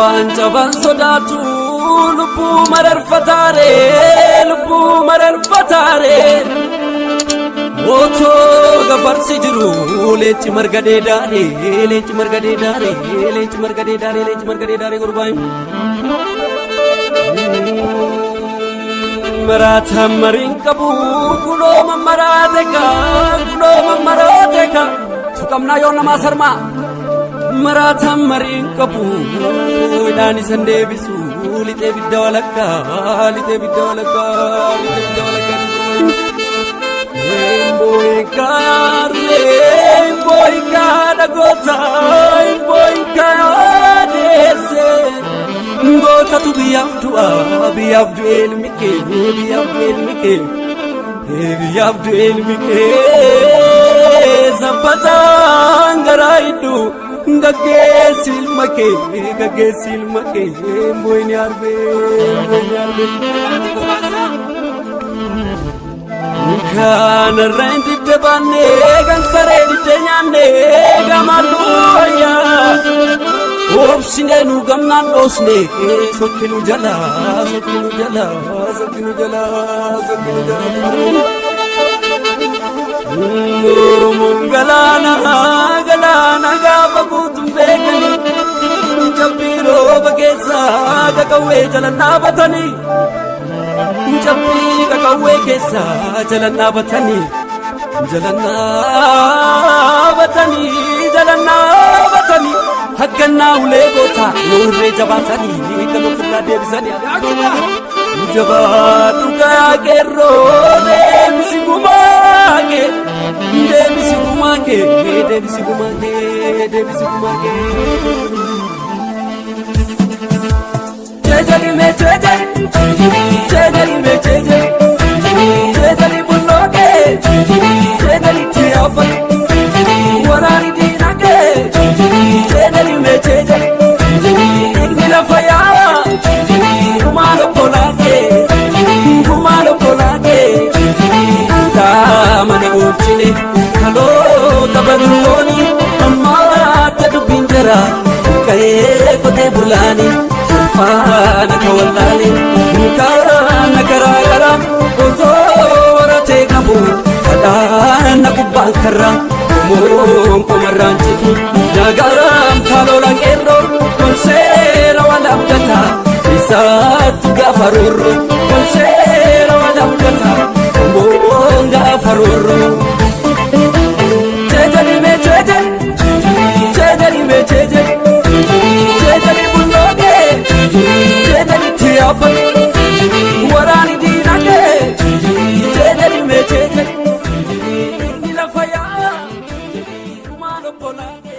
Jabaan jabaan sodaatu lubbuu mararfataaree lubbuu mararfataaree. Otoo gafarsi jiru leenci marga dheedaaree leenci marga dheedaaree leenci marga dheedaaree leenci marga dheedaaree gurbaan. Maraataan mariin qabu kunoo mammaraate kaa kunoo mammaraate kaa tuqamnaa yoo namaa sarmaa. Maraataan mariin qabu hidhaan isan deebisu lixee bidda walakkaa lixee bidda walakkaa lixee bidda walakkaa. Gootatu biyyaaf du'a biyyaaf du'e ilmi kee biyyaaf du'e ilmi kee biyyaaf du'e ilmi kee sabbataan garaa hidhu gaggeessi ilma kee gaggeessi ilma kee booyni arbee booyni arbee. Kanarra hin didde baanne kan saree didde nyaanne gamalluu wayyaa. Obsine nu gamnaan dhoosne sokkinu jala sokkinu jala sokkinu jala sokkinu jala. Oromoon galaana galaana gaafa guutuun beekanii cabbii rooba keessa qaqawwee jala dhaabatanii. Cabbii qaqawwee keessa jala dhaabatanii jala dhaabatanii jala dhaabatanii haggannaa ulee goota nurree jabaatanii kan ofirraa deebisanii. Jabaadhu kaa qeerroo deebisi gumaa kee deebisi gumaa kee deebisi gumaa kee deebisi gumaa kee. Jejeli me jejeli, jejeli me jejeli, jejeli bulloke, jejeli tiyafa, waraani diinage, jejeli me jejeli, dhiigni lafa yaa'a, gumaa lobbolaake, gumaa lobbolaake, mana oolchine kaloota badullooni, ammaatti dubbiin jara, ka'ee qotee bulaani. Faana ka wallaale kaana karaa karaa otoo horatee qabu kadhaana gubbaan karraa moon qomarraan citu nagaraam kaalola qeerroo kun seera wal abdataa isaatti gaafa roorro kun seera wal abdataa moon gaafa roorro. Jeejali mee jeejali jeejali mee jeejali jeejali bulloogee. Jeedali tiyaafa waraani diinagee jeedali meejeedali inni lafa yaa'a gumaa lobbolaagee.